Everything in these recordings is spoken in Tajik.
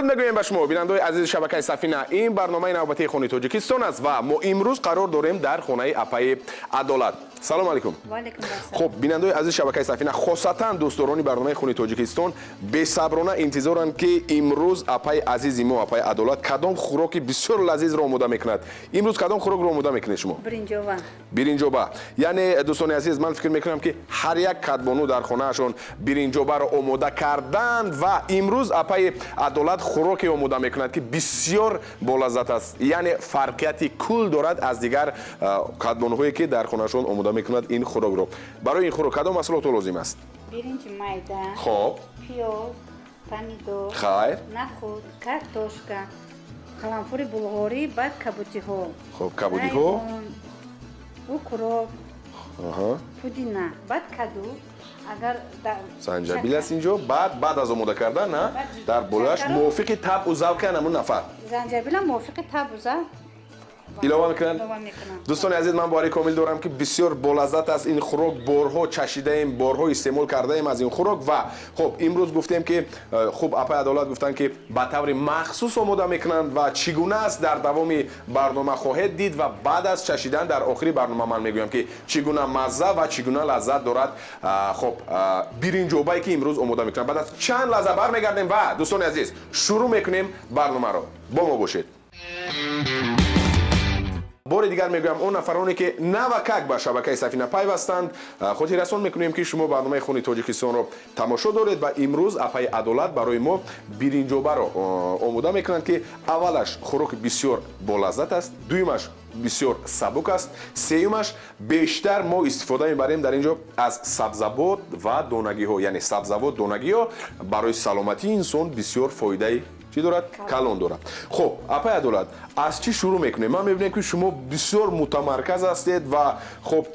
Мегӯем ба шумо, бинандаои азизи шабакаи Сафина. Ин барномаи навбатии Хони Тоҷикистон аст ва мо имрӯз қарор дорем дар хонаи апаи Адолат. Салом алейкум. Хуб, бинандаои азизи шабакаи Сафина, хосатан дӯстдорони барномаи Хони Тоҷикистон бесаброна интизоранд, ки имрӯз апаи азизи мо, апаи Адолат, кадом хӯроки бисёр лазизро омода мекунад. Имрӯз кадом хӯрокро омода мекунед шумо? Биринҷоба. Биринҷоба. Яъне, дӯстони азиз, ман фикр мекунам, ки ҳар як кадбону дар хонаашон биринҷобаро омода карданд ва имрӯз апаи Адолат хӯроке омода мекунад, ки бисёр болаззат аст, яъне фарқияти кул дорад аз дигар кадбонуҳое, ки дар хонаашон омода мекунад ин хӯрокро. Барои ин хӯрок кадом маҳсулотҳо лозим аст? Биринҷи майда. Хоб. Пиёз, помидор. Хайр. Нахуд, картошка, қаламфури булғорӣ, баъд кабутиҳо. Хоб, кабудиҳо. Укроп, пудина, баъд каду, агар Санҷабил аст инҷо. Баъд аз омода кардан на дар болояш мувофиқи табъу завқи анамун нафар. Занҷабилам мувофиқи табъу завқ. Илова мекунанд. Дӯстони азиз, ман бовари комил дорам, ки бисёр болаззат аст ин хӯрок. Борҳо чашидаем, борҳо истеъмол кардаем аз ин хӯрок. Ва хуб, имрӯз гуфтем, ки хуб, апаи Адолат гуфтанд, ки ба таври махсус омода мекунанд ва чӣ гуна аст, дар давоми барнома хоҳед дид ва баъд аз чашидан дар охири барнома ман мегӯям, ки чӣ гуна мазза ва чӣ гуна лаззат дорад, хуб, биринҷобае, ки имрӯз омода мекунанд. Баъд аз чанд лаҳза бармегардем ва, дӯстони азиз, шурӯъ мекунем барномаро. Бо мо бошед. Бори дигар мегӯям, он нафароне, ки навакак ба шабакаи Сафина пайвастанд, хотиррасон мекунем, ки шумо барномаи Хони Тоҷикистонро тамошо доред ва имрӯз апаи Адолат барои мо биринҷобаро омода мекунанд, ки аввалаш хӯроки бисёр болаззат аст, дуюмаш бисёр сабук аст, сеюмаш бештар мо истифода мебарем дар ин ҷо аз сабзавот ва донагиҳо, яъне сабзавот, донагиҳо барои саломатии инсон бисёр фоидаи чӣ дорад? Калон дорад. Хуб, апаи Адолат, аз чӣ шурӯъ мекунем? Ман мебинем, ки шумо бисёр мутамарказ ҳастед ва хуб,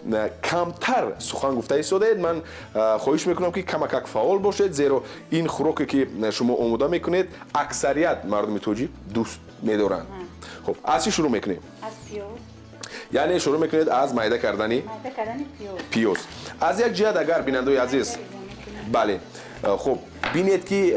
камтар сухан гуфта истодаед. Ман хоҳиш мекунам, ки камакак фаъол бошед, зеро ин хӯроке, ки шумо омода мекунед, аксарият мардуми тоҷик дӯст медоранд. Хуб, аз чӣ шурӯъ мекунем? Яъне шурӯъ мекунед аз майда кардани пиёз. Аз як ҷиҳат, агар, бинандаои азиз, бале, хуб, бинед, ки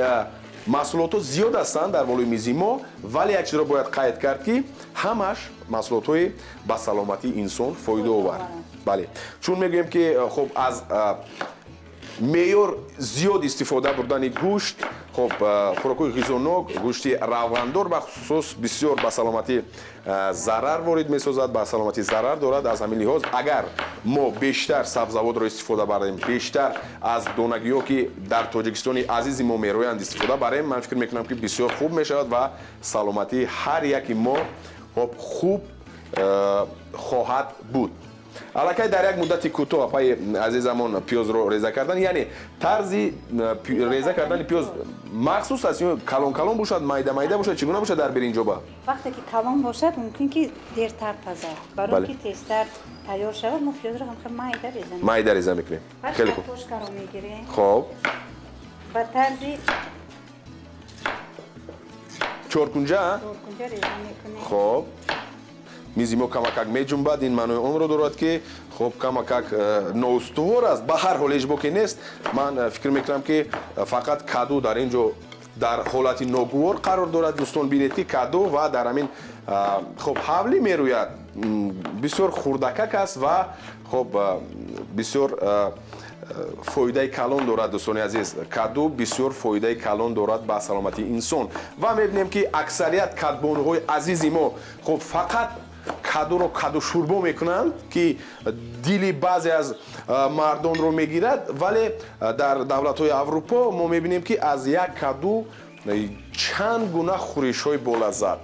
маҳсулотҳо зиёд ҳастанд дар болои мизи мо, вале як чизро бояд қайд кард, ки ҳамаш маҳсулотҳои ба саломатии инсон фоидаовар. Бале, чун мегӯем, ки хуб, аз меъёр зиёд истифода бурдани гӯшт, хуб, хӯрокҳои ғизонок, гӯшти равғандор бахусус бисёр ба саломатӣ зарар ворид месозад, ба саломатӣ зарар дорад. Аз ҳамин лиҳоз, агар мо бештар сабзавотро истифода барем, бештар аз донагиҳо, ки дар Тоҷикистони азизи мо мероянд, истифода барем, ман фикр мекунам, ки бисёр хуб мешавад ва саломатии ҳар яки мо, хуб, хуб хоҳад буд. Аллакай дар як муддати кӯтоҳ апаи азизамон пиёзро реза кардан. Яъне тарзи реза кардани пиёз махсус аст ё калон калон бошад, майда майда бошад, чӣ гуна бошад дар биринҷоба? Вақте ки калон бошад, мумкин ки дертар пазад. Барои ки тезтар тайёр шавад, мо пиёзро ҳамхел майда реза. Майда реза мекунем. Хеле хуб. Картошкаро мегирем. Хоб. Ба тарзи чоркунҷа. Чоркунҷа реза мекунем. Хоб, мизи мо камакак меҷунбад. Ин маънои онро дорад, ки хуб, камакак ноустувор аст. Ба ҳар ҳол, ҳеҷ боке нест. Ман фикр мекунам, ки фақат каду дар ин ҷо дар ҳолати ногувор қарор дорад. Дӯстон, бинед, ки каду ва дар ҳамин, хуб, ҳавлӣ мерӯяд, бисёр хурдакак аст ва хуб, бисёр фоидаи калон дорад. Дӯстони азиз, каду бисёр фоидаи калон дорад ба саломатии инсон. Ва мебинем, ки аксарият кадбонуҳои азизи мо, хуб, фақат кадуро каду шӯрбо мекунанд, ки дили баъзе аз мардонро мегирад, вале дар давлатҳои Аврупо мо мебинем, ки аз як каду чанд гуна хӯришҳои болаззат,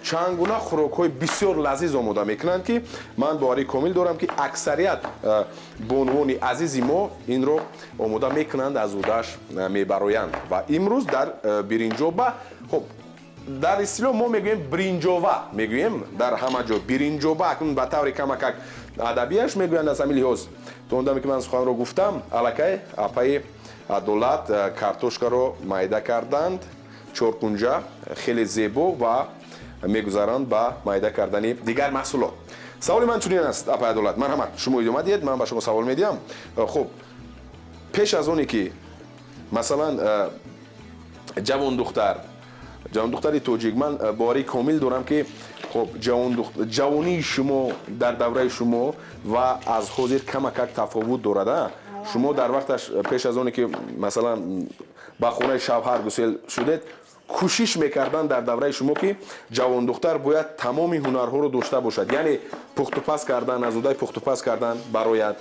чанд гуна хӯрокҳои бисёр лазиз омода мекунанд, ки ман боварии комил дорам, ки аксарият бонувони азизи мо инро омода мекунанд, аз ӯдааш мебароянд. Ва имрӯз дар биринҷоба, хуб, дар истилоҳ мо мегӯем бринҷова, мегӯем дар ҳама ҷо биринҷоба, акнун ба таври камакак адабиаш мегӯянд. Аз ҳамин лиҳоз, то он даме, ки ман суханро гуфтам, аллакай апаи Адолат картошкаро майда карданд чоркунҷа, хеле зебо, ва мегузаранд ба майда кардани дигар маҳсулот. Саволи ман чунин аст, апаи Адолат, марҳамат, шумо идома диҳед, ман ба шумо савол медиҳам. Хуб, пеш аз оне ки, масалан, ҷавондухтар Ҷавондухтари тоҷик, ман боварии комил дорам, ки хуб, ҷавонии шумо дар давраи шумо ва аз ҳозир камакак тафовут дорад. Шумо дар вақташ, пеш аз оне ки масалан ба хонаи шавҳар гусел шудед, кӯшиш мекарданд дар давраи шумо, ки ҷавондухтар бояд тамоми ҳунарҳоро дошта бошад, яъне пухтупаз кардан, аз ӯҳдаи пухтупаз кардан барояд,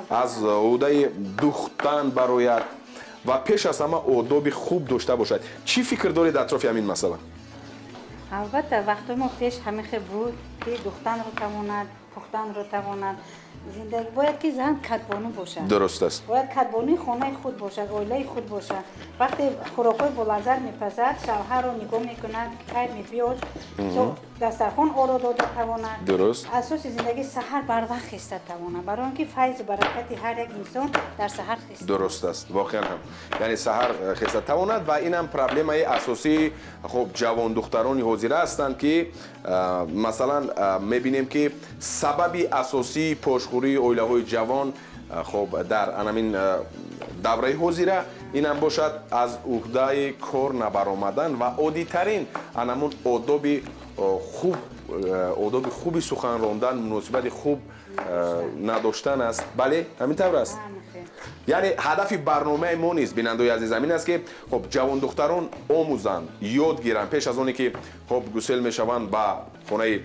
аз ӯҳдаи духтан барояд ва пеш аз ҳама одоби хуб дошта бошад. Чӣ фикр доред атрофи ҳамин масъала? Албатта, вақтҳои мо пеш ҳамин хел буд, ки духтанро тавонад, пухтанро тавонад. Зиндагӣ бояд ки зан кадбону бошад. Дуруст аст. Бояд кадбонуи хонаи худ бошад, оилаи худ бошад. Вақте хӯрокҳои болаззат мепазад, шавҳарро нигоҳ мекунад, кай мебиёд, дастархон оро дода тавонад. Дуруст. Асоси зиндагӣ саҳар барвақт хеста тавонад, барои он ки файзу баракати ҳар як инсон дар саҳар хеста. Дуруст аст, воқеан ҳам, яъне саҳар хеста тавонад. Ва инам проблемаи асосии, хуб, ҷавондухтарони ҳозира ҳастанд, ки масалан мебинем, ки сабаби асосии пошхӯрии оилаҳои ҷавон, хуб, дар анамин давраи ҳозира инам бошад аз уҳдаи кор набаромадан ва оддитарин анамун одоби хуб, одоби хуби сухан рондан, муносибати хуб надоштан аст. Бале, ҳамин тавр аст. Яъне ҳадафи барномаи мо низ, бинандаои азиз, ҳамин аст, ки хуб, ҷавондухтарон омӯзанд, ёд гиранд. Пеш аз оне ки, хуб, гусел мешаванд ба хонаи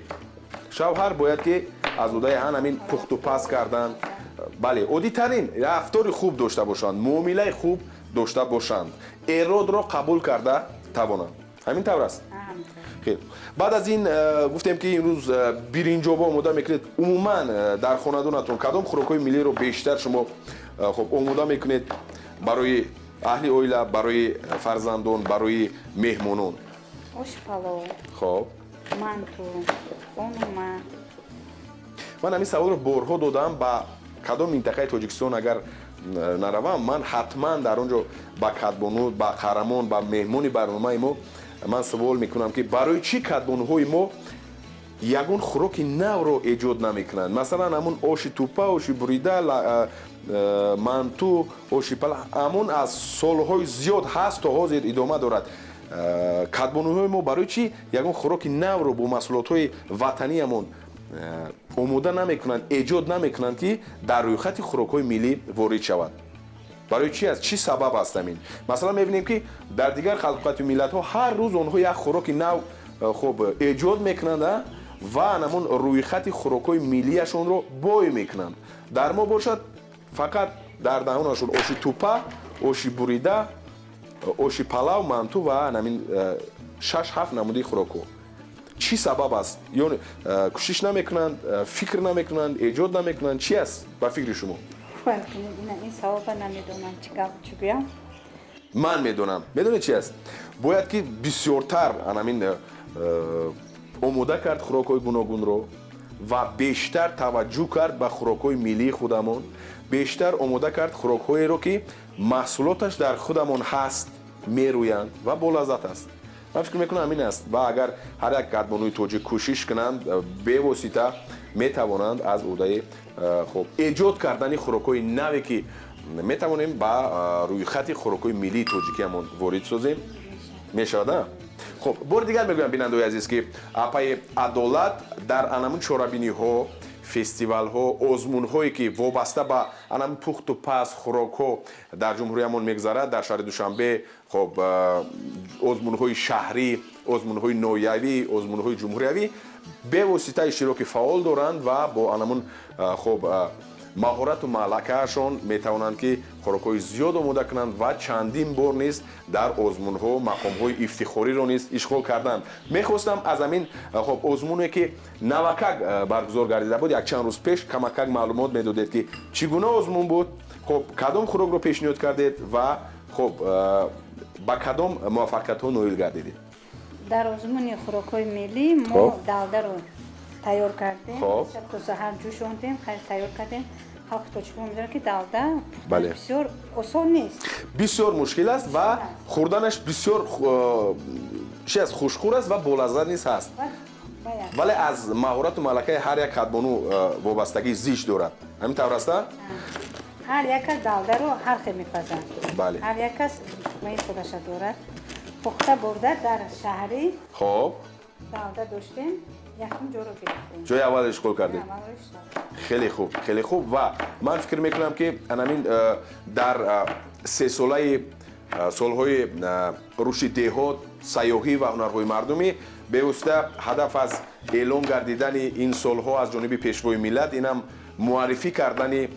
шавҳар, бояд ки аз уҳдаи ҳамин пухтупаз кардан, бале, оддитарин рафтори хуб дошта бошанд, муомилаи хуб дошта бошанд, эродро қабул карда тавонанд. Ҳамин тавр аст. Хел, баъд аз ин гуфтем, ки имрӯз биринҷоба омода мекунед. Умуман дар хонадонатон кадом хӯрокҳои миллиро бештар шумо, хуб, омода мекунед барои аҳли оила, барои фарзандон, барои меҳмонон? Ош палов. Хоб. Манту, онума. Ман ҳамин саволро борҳо додам. Ба кадом минтақаи Тоҷикистон агар наравам, ман ҳатман дар он ҷо ба кадбону, ба қаҳрамон, ба меҳмони барномаи мо ман савол мекунам, ки барои чӣ кадбонуҳои мо ягон хӯроки навро эҷод намекунанд? Масалан, ҳамун оши тупа, оши бурида, манту, оши пала, ҳамун аз солҳои зиёд ҳаст, то ҳозир идома дорад. Кадбонуҳои мо барои чӣ ягон хӯроки навро бо маҳсулотҳои ватаниямон омода намекунанд, эҷод намекунанд, ки дар рӯйхати хӯрокҳои миллӣ ворид шавад? Барои чӣ аст? Чӣ сабаб аст ҳамин? Масалан, мебинем, ки дар дигар халқияту миллатҳо ҳар рӯз онҳо як хӯроки нав, хуб, эҷод мекунанд ва анамун рӯйхати хӯрокҳои миллияшонро бой мекунанд. Дар мо бошад, фақат дар даҳонашон оши тупа, оши бурида, оши палав, манту ва анамин шаш ҳафт намуди хӯрокҳо. Чӣ сабаб аст? Ё кӯшиш намекунанд, фикр намекунанд, эҷод намекунанд? Чӣ аст ба фикри шумо? Ин савоба намедонам, чӣ гап, чӣ гӯям. Ман медонам. Медонед, чи аст? Бояд ки бисёртар анамин омода кард хӯрокҳои гуногунро ва бештар таваҷҷӯҳ кард ба хӯрокҳои миллии худамон, бештар омода кард хӯрокҳоеро, ки маҳсулоташ дар худамон ҳаст, мерӯянд ва болаззат аст. Ман фикр мекунам, ҳамин аст. Ва агар ҳар як кадбонуи тоҷик кӯшиш кунанд, бевосита метавонанд аз ӯҳдаи, хуб, эҷод кардани хӯрокҳои наве, ки метавонем ба рӯйхати хӯрокҳои миллии тоҷикиамон ворид созем. Мешавад. Хуб, бори дигар мегӯям, бинандаои азиз, ки апаи Адолат дар анамун чорабиниҳо, фестивалҳо, озмунҳое, ки вобаста ба анам пухту паз, хӯрокҳо дар ҷумҳуриямон мегузарад, дар шаҳри Душанбе, хуб, озмунҳои шаҳрӣ, озмунҳои ноҳиявӣ, озмунҳои ҷумҳуриявӣ, бевосита иштироки фаъол доранд ва бо анамун, хуб, маҳорату малакаашон метавонанд, ки хӯрокҳои зиёд омода кунанд ва чандин бор низ дар озмунҳо мақомҳои ифтихориро низ ишғол карданд. Мехостам аз ҳамин, хуб, озмуне, ки навакак баргузор гардида буд якчанд рӯз пеш, камакак маълумот медодед, ки чӣ гуна озмун буд, хуб, кадом хӯрокро пешниҳод кардед ва, хуб, ба кадом муваффақиятҳо ноил гардидед. Дар озмуни хӯрокҳои миллӣ мо далдаро тайёр кардем, то саҳар ҷӯшондем, хайр, тайёр кардем. Халқи тоҷикон медонад, ки далда бисёр осон нест. Бисёр мушкил аст ва хӯрданаш бисёр чи аст, хушхӯр аст ва болаззат низ ҳаст, вале аз маҳорату малакаи ҳар як кадбону вобастагии зич дорад. Ҳамин тавр аста? Ҳар як кас далдаро ҳар хел мепазад. Бале. Ҳар як кас маи худаша дорад. Пухта бурда дар шаҳри. Хоб. Далда доштем, якум ҷоро гирифтем. Ҷои аввал ишғол кардем. Хеле хуб, хеле хуб. Ва ман фикр мекунам, ки анамин дар сесолаи солҳои рушди деҳот, сайёҳӣ ва ҳунарҳои мардумӣ бевосита ҳадаф аз эълон гардидани ин солҳо аз ҷониби Пешвои миллат инам муаррифӣ кардани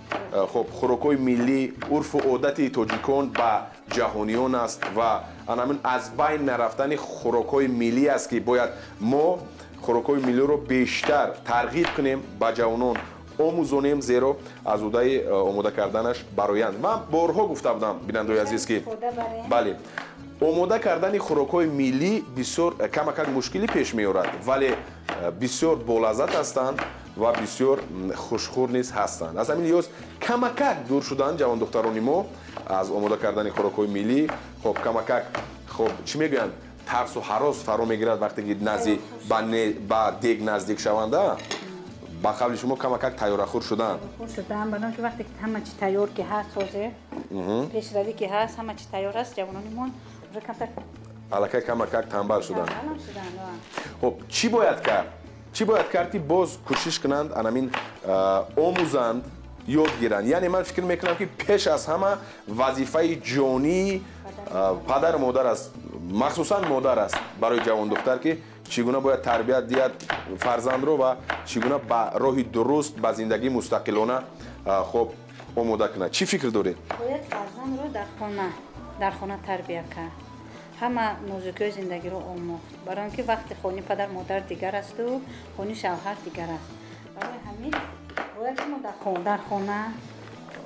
хоб хӯрокҳои миллӣ, урфу одати тоҷикон ба ҷаҳониён аст ва анамин аз байн нарафтани хӯрокҳои миллӣ аст, ки бояд мо хӯрокҳои миллиро бештар тарғиб кунем, ба ҷавонон омӯзонем, зеро аз уҳдаи омода карданаш бароянд. Ман борҳо гуфта будам, бинандаои азиз, ки бале, омода кардани хӯрокҳои миллӣ бисёр камакак мушкилӣ пеш меорад, вале бисёр болаззат ҳастанд ва бисёр хушхӯр низ ҳастанд. Аз ҳамин лиҳоз камакак дур шуданд ҷавондухтарони мо аз омода кардани хӯрокҳои миллӣ. Хоб, камакак, хоб, чӣ мегӯянд, тарсу ҳарос фаро мегирад вақте ки назди ба дег наздик шаванда. Ба қавли шумо, камакак тайёрахӯр шуданд. Шуданд, барои ки вақте ки ҳама чи тайёр ки ҳаст, ҳозир пешравӣ ки ҳаст, ҳама чи тайёр аст, ҷавонони мо уже камтар аллакай камакак танбал шуданд. Хоб, чӣ бояд кард? Чӣ бояд кард, ки боз кӯшиш кунанд, анамин омӯзанд, ёд гиранд? Яъне ман фикр мекунам, ки пеш аз ҳама вазифаи ҷонии падару модар аст, махсусан модар аст барои ҷавондухтар, ки чӣ гуна бояд тарбият диҳад фарзандро ва чӣ гуна ба роҳи дуруст, ба зиндагии мустақилона, хоб, омода кунад. Чӣ фикр доред? Бояд фарзандро дар хона тарбия кард, ҳама нозукиҳои зиндагиро омӯхт, барои он ки вақти хони падар модар дигар асту хони шавҳар дигар аст. Барои ҳамин бояд ки мо дар хона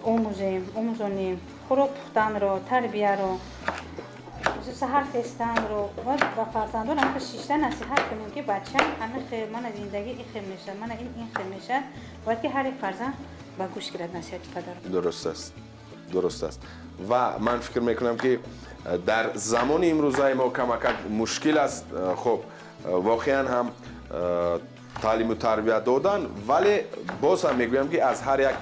омӯзем, омӯзонем хӯрок пухтанро, тарбияро, саҳар хестанро. Бояд ба фарзандон ҳамин шишта насиҳат кунем, ки бачам, ҳамин хел мана зиндагӣ ин хел мешавад, мана ин хел мешавад. Бояд ки ҳар як фарзанд ба гӯш гирад насиҳати падар. Дуруст аст, дуруст аст. Ва ман фикр мекунам, ки дар замони имрӯзаи мо камакак мушкил аст, хоб, воқеан ҳам таълиму тарбия додан, вале боз ҳам мегӯям, ки аз ҳар як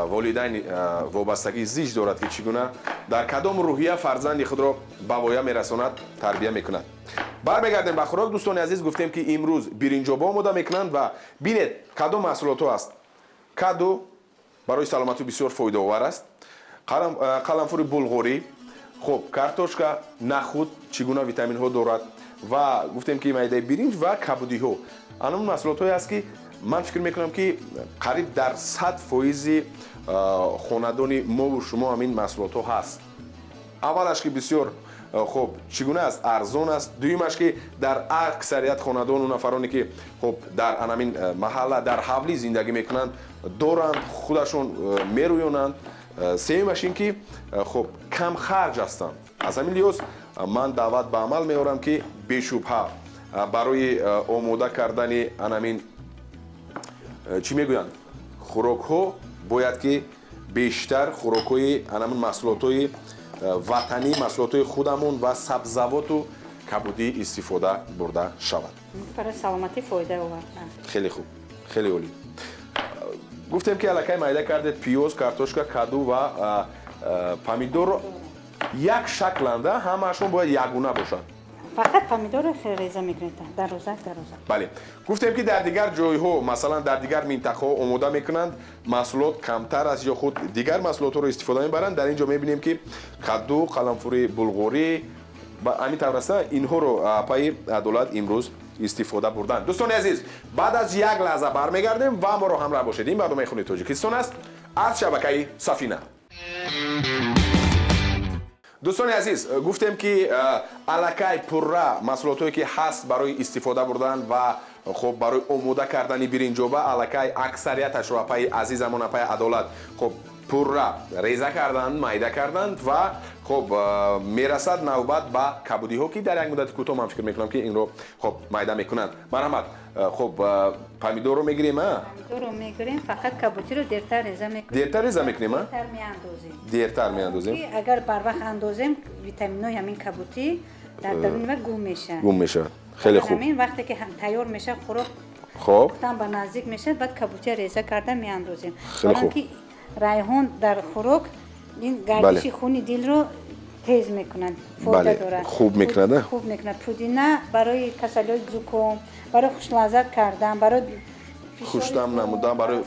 волидайн вобастагии зич дорад, ки чӣ гуна, дар кадом рӯҳия фарзанди худро ба воя мерасонад, тарбия мекунад. Бармегардем ба хӯрок, дӯстони азиз. Гуфтем, ки имрӯз биринҷоба омода мекунанд ва бинед, кадом маҳсулотҳо аст. Каду барои саломатӣ бисёр фоидаовар аст, қаламфури булғорӣ, хоб, картошка, нахуд чӣ гуна витаминҳо дорад ва гуфтем, ки майдаи биринҷ ва кабудиҳо. Анамун маҳсулотҳое аст, ки ман фикр мекунам, ки қариб дар 100 фоизи хонадони мову шумо ҳамин маҳсулотҳо ҳаст. Аввалаш, ки бисёр, хоб, чӣ гуна аст, арзон аст. Дуюмаш, ки дар аксарият хонадону нафароне, ки, хоб, дар анамин маҳалла, дар ҳавлӣ зиндагӣ мекунанд, доранд, худашон мерӯёнанд. Сеюмаш ин ки, хоб, камхарҷ ҳастанд. Аз ҳамин лиҳоз ман даъват ба амал меорам, ки бешубҳа барои омода кардани анамин, чӣ мегӯянд, хӯрокҳо бояд ки бештар хӯрокҳои анамин маҳсулотҳои ватанӣ, маҳсулотҳои худамон ва сабзавоту кабудӣ истифода бурда шавад. Барои саломатӣ фоида овард. Хеле хуб, хеле олӣ. Гуфтем, ки аллакай майда кардед пиёз, картошка, каду ва помидорро. Як шакланда, ҳамаашон бояд ягона бошанд? Фақат помидорро реза мекунед, дарозак дарозак. Бале, гуфтем, ки дар дигар ҷойҳо, масалан, дар дигар минтақаҳо омода мекунанд, маҳсулот камтар аст ё худ дигар маҳсулотҳоро истифода мебаранд. Дар ин ҷо мебинем, ки каду, қаламфури булғорӣ ба ҳамин тавр аст. Инҳоро апаи Адолат имрӯз истифода бурданд. Дӯстони азиз, баъд аз як лаҳза бармегардем ва моро ҳамроҳ бошед. Ин барномаи Хуни Тоҷикистон аст аз шабакаи Сафина. Дӯстони азиз, гуфтем, ки аллакай пурра маҳсулотҳое, ки ҳаст барои истифода бурдан ва, хоб, барои омода кардани биринҷоба, аллакай аксарияташро апаи азизамон, апаи Адолат, хоб, пурра реза карданд, майда карданд ва, хоб, мерасад навбат ба кабудиҳо, ки дар як муддати кӯтоҳ, ман фикр мекунам, ки инро, хоб, майда мекунанд. Марҳамат, хоб, помидорро мегирем, а? Помидорро мегирем, фақат кабудиро дертар реза мекунем. Дертар реза мекунем, а? Дертар меандозем. Дертар меандозем. Агар барвақт андозем, витаминҳои ҳамин кабудӣ дар даруни ва гум мешавад. Гум мешавад. Хеле хуб. Ҳамин вақте ки тайёр мешавад хӯрок, хоб, ба наздик мешавад, баъд кабудия реза карда меандозем. Хеле хуб. Райҳон дар хӯрок ин гардиши хуни дилро Тез мекунад, фоида дорад. Хуб мекунад, хуб мекунад. Пудина барои касалиҳои зуком, барои хушлаззат кардан, барои хуштам намудан, барои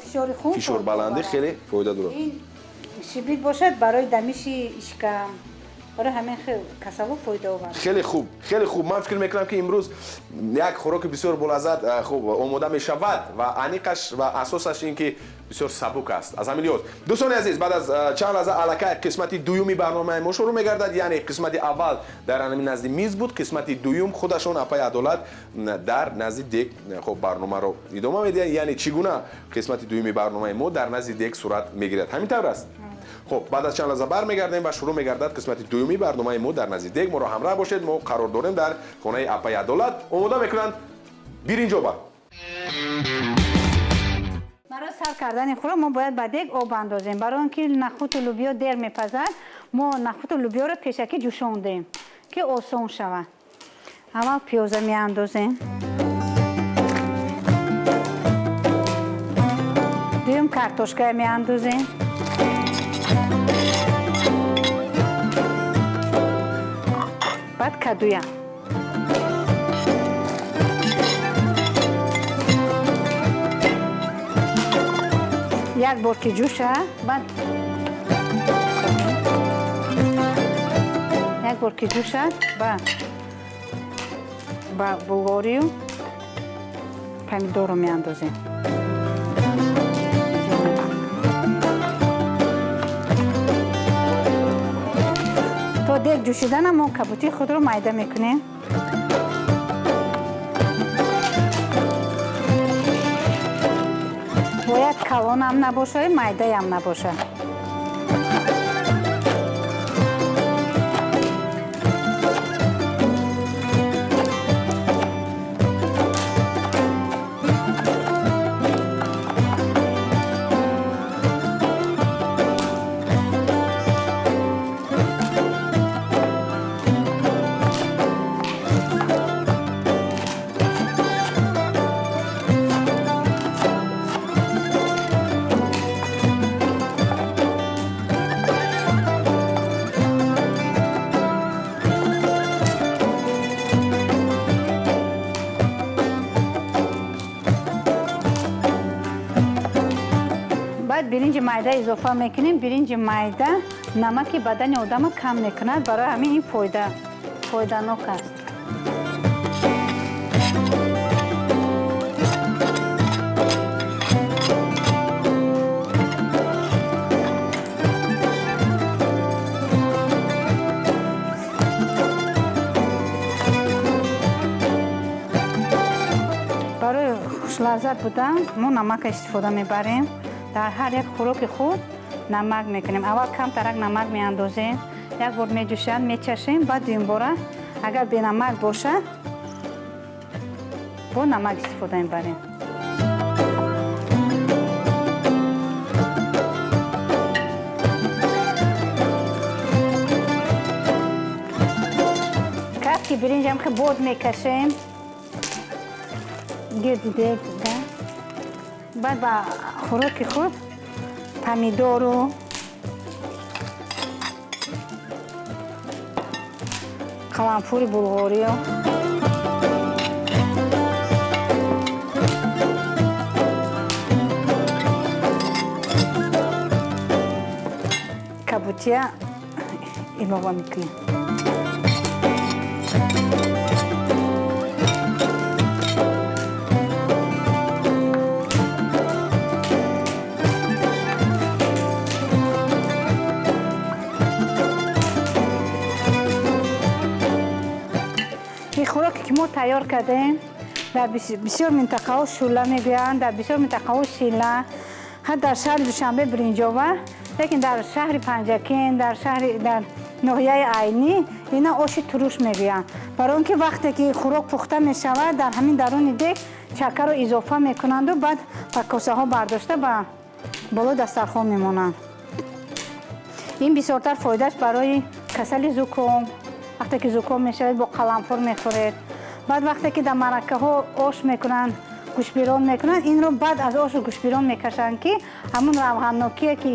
фишорбаландӣ хеле фоида дорад. Ин шибит бошад барои дамиши ишкам, барои ҳамин хел касалҳо фоидаовар. Хеле хуб, хеле хуб. Ман фикр мекунам, ки имрӯз як хӯроки бисёр болаззат хуб омода мешавад ва аниқаш ва асосаш ин ки бисёр сабук аст. Аз ҳамин лиҳоз, дӯстони азиз, баъд аз чанд лаҳза аллакай қисмати дуюми барномаи мо шурӯъ мегардад. Яъне қисмати аввал дар ҳамин назди миз буд, қисмати дуюм худашон апаи Адолат дар назди дег хуб барномаро идома медиҳанд. Яъне чӣ гуна қисмати дуюми барномаи мо дар назди дег сурат мегирад. Ҳамин тавр аст. Хуб, баъд аз чанд лаҳза бармегардем ва шурӯъ мегардад қисмати дуюми барномаи мо дар назди дег. Моро ҳамроҳ бошед. Мо қарор дорем дар хонаи апаи Адолат. Омода мекунанд биринҷоба. Барои сар кардани хӯрок мо бояд ба дег об андозем. Барои он ки нахӯту лӯбиё дер мепазад, мо нахӯту лӯбиёро пешакӣ ҷӯшондем, ки осон шавад. Аввал пиёза меандозем, дуюм картошка меандозем, баъд кадуя. Як бор ки ҷӯша, баъд як бор ки ҷӯшад, ба булғорию помидорро меандозем. То дег ҷӯшидана мо кабутии худро майда мекунем. Бояд калонам набошад, майдаям набошад. Баъд биринҷи майда изофа мекунем. Биринҷи майда намаки бадани одама кам мекунад, барои ҳамин ин фоиданок аст. Барои хушлаззат будан мо намака истифода мебарем. Дар ҳар як хӯроки худ намак мекунем. Аввал камтарак намак меандозем, як бор меҷӯшад, мечашем, баъд дуюмбора агар бенамак бошад, бо намак истифода мебарем. Кафки биринҷам ки бод мекашем гирди дег, баъд ба хӯроки худ помидору қаламфури булғориё кабутия илова мекунем. Хӯроке ки мо тайёр кардем, дар бисёр минтақаҳо шӯла мегӯянд, дар бисёр минтақаҳо шила, ҳатто дар шаҳри Душанбе биринҷова, лекин дар шаҳри Панҷакент, дар ноҳияи Айнӣ ина оши туруш мегӯянд. Барои он ки вақте ки хӯрок пухта мешавад, дар ҳамин даруни дег чакаро изофа мекунанду баъд ба косаҳо бардошта ба болои дастархон мемонанд. Ин бисёртар фоидааш барои касали зуком. Вақте ки зуком мешавед, бо қаламфур мехӯред. Баъд вақте ки дар маъракаҳо ош мекунанд, гӯшбирон мекунанд. Инро баъд аз ошу гӯшбирон мекашанд, ки ҳамун равғаннокие ки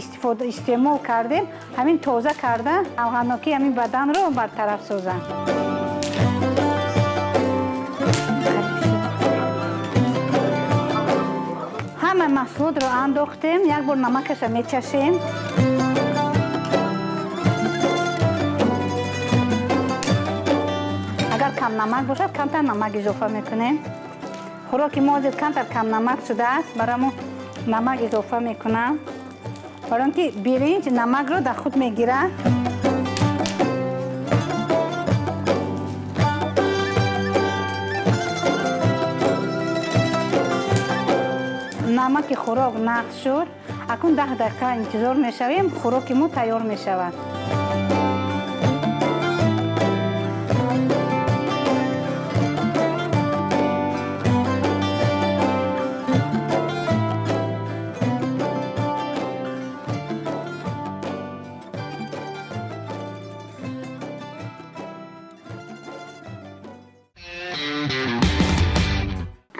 истеъмол кардем, ҳамин тоза карда равғаннокии ҳамин баданро бартараф созанд. Ҳама маҳсулотро андохтем, як бор намакаша мечашем. Агар кам намак бошад, камтар намак изофа мекунем. Хӯроки мо ҳозир камтар кам намак шудааст, барои мо намак изофа мекунам, барои он ки биринҷ намакро дар худ мегирад. Намаки хӯрок нақш шуд. Акнун 10 дақиқа интизор мешавем, хӯроки мо тайёр мешавад.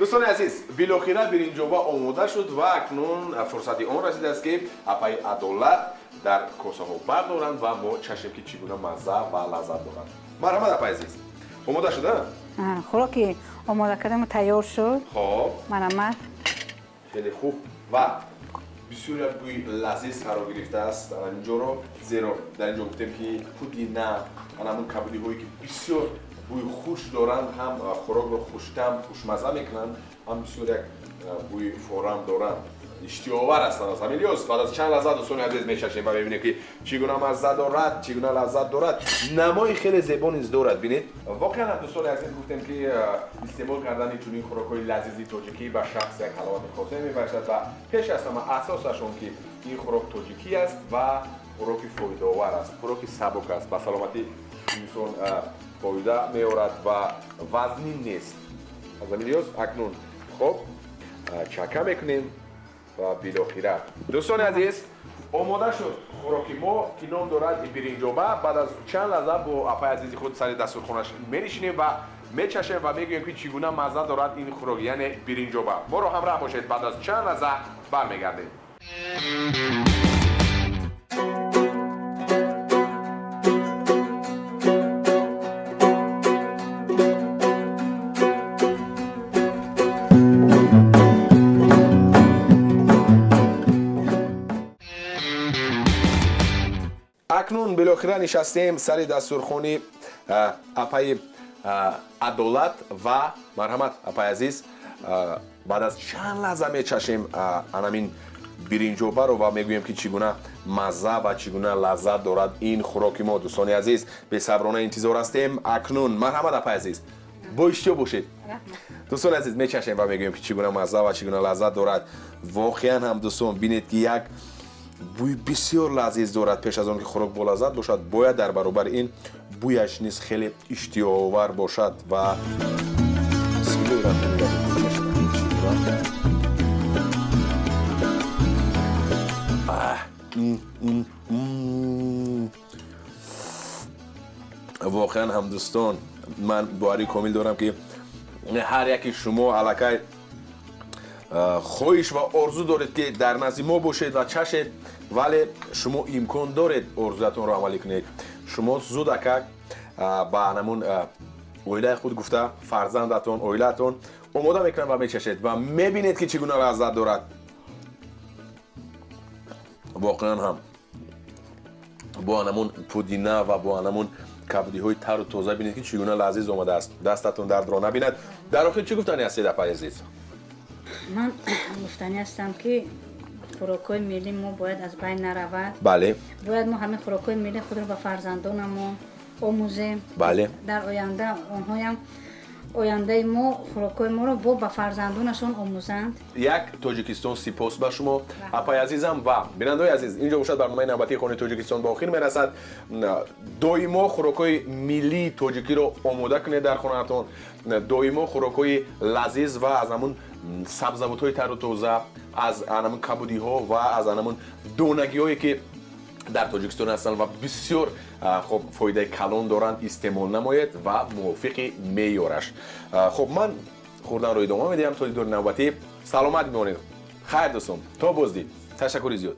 Дӯстони азиз, билохира биринҷоба омода шуд ва акнун фурсати он расидааст, ки апаи Адолат дар косаҳо бардоранд ва мо чашем, ки чӣ гуна мазза ва лаззат доранд. Марҳамат, апаи азиз, омода шуда? Хӯроки омода кардамо тайёр шуд. Хоб, марҳамат. Хеле хуб ва бисёр як бӯи лазиз фаро гирифтааст инҷоро, зеро дар инҷо гуфтем, ки пудина, ҳамун кабудиҳое ки бисёр бӯи хуш доранд, ҳам хӯрокро хуштам, хушмазза мекунанд, ҳам бисёр як бӯи форам доранд, иштиҳоовар ҳастанд. Аз ҳамин лиҳоз баъд аз чанд лаҳза, дӯстони азиз, мечашем ва мебинем, ки чӣ гуна мазза дорад, чӣ гуна лаззат дорад. Намои хеле зебо низ дорад. Бинед, воқеан дӯстони азиз, гуфтем, ки истеъмол кардани чунин хӯрокҳои лазизи тоҷикӣ ба шахс як ҳаловати хоса мебахшад ва пеш аз ҳама асосаш он ки ин хӯрок тоҷикӣ аст ва хӯроки фоидаовар аст, хӯроки сабук аст, ба саломатии инсон фоида меорад ва вазнин нест. Аз ҳамин лиҳоз акнун хоб чака мекунем ва билохира, дӯстони азиз, омода шуд хӯроки мо, ки ном дорад биринҷоба. Баъд аз чанд лаҳза бо апаи азизи худ сари дастурхонаш менишинем ва мечашем ва мегӯем, ки чӣ гуна мазза дорад ин хӯрок, яъне биринҷоба. Моро ҳамроҳ бошед, баъд аз чанд лаҳза бармегардем. Акнун билохира нишастем сари дастурхони апаи Адолат ва марҳамат, апаи азиз, баъд аз чанд лаҳза мечашем анамин биринҷобаро ва мегӯем, ки чӣ гуна мазза ва чӣ гуна лаззат дорад ин хӯроки мо. Дӯстони азиз, бесаброна интизор ҳастем. Акнун марҳамат, апаи азиз, бо иштиҳо бошед. Дӯстони азиз, мечашем ва мегӯем, ки чӣ гуна мазза ва чӣ гуна лаззат дорад. Воқеан ҳам, дӯстон, бинед, ки як бӯи бисёр лазиз дорад. Пеш аз он ки хӯрок болаззат бошад, бояд дар баробари ин бӯяш низ хеле иштиҳоовар бошад. Ва воқеан ҳам, дӯстон, ман боварии комил дорам, ки ҳар яки шумо аллакай хоҳиш ва орзу доред, ки дар назди мо бошед ва чашед, вале шумо имкон доред орзуятонро амалӣ кунед. Шумо зуд акак ба ҳамун оилаи худ гуфта, фарзандатон, оилаатон омода мекунанд ва мечашед ва мебинед, ки чӣ гуна лаззат дорад. Воқеан ҳам бо ҳамун пудина ва бо ҳамун кабудиҳои тару тоза, бинед, ки чӣ гуна лазиз омадааст. Дастатон дардро набинад. Дар охир чӣ гуфтанӣ ҳастед, апаи азиз? Ман гуфтанӣ ҳастам, ки хӯрокҳои миллии мо бояд аз байн наравад. Бале, бояд мо ҳамин хӯрокҳои миллии худро ба фарзандонамон омӯзем. Бале, дар оянда онҳоям ояндаи мо хӯрокҳои моро бо ба фарзандонашон омӯзанд. Як Тоҷикистон сипос ба шумо, апаи азизам. Ва бинандаои азиз, инҷо бошад барномаи навбатии Хонаи Тоҷикистон ба охир мерасад. Доимо хӯрокҳои миллии тоҷикиро омода кунед дар хонаатон, доимо хӯрокҳои лазиз ва аз ҳамун сабзавотҳои тару тоза, аз ҳамун кабудиҳо ва аз ҳамун донагиҳое, ки дар Тоҷикистон ҳастанд ва бисёр хоб фоидаи калон доранд, истеъмол намоед ва мувофиқи меъёраш. Хоб, ман Хӯрданро идома медиҳам. То дидори навбатӣ саломат бимонед. Хайр, дӯстон, то боздид. Ташаккури зиёд.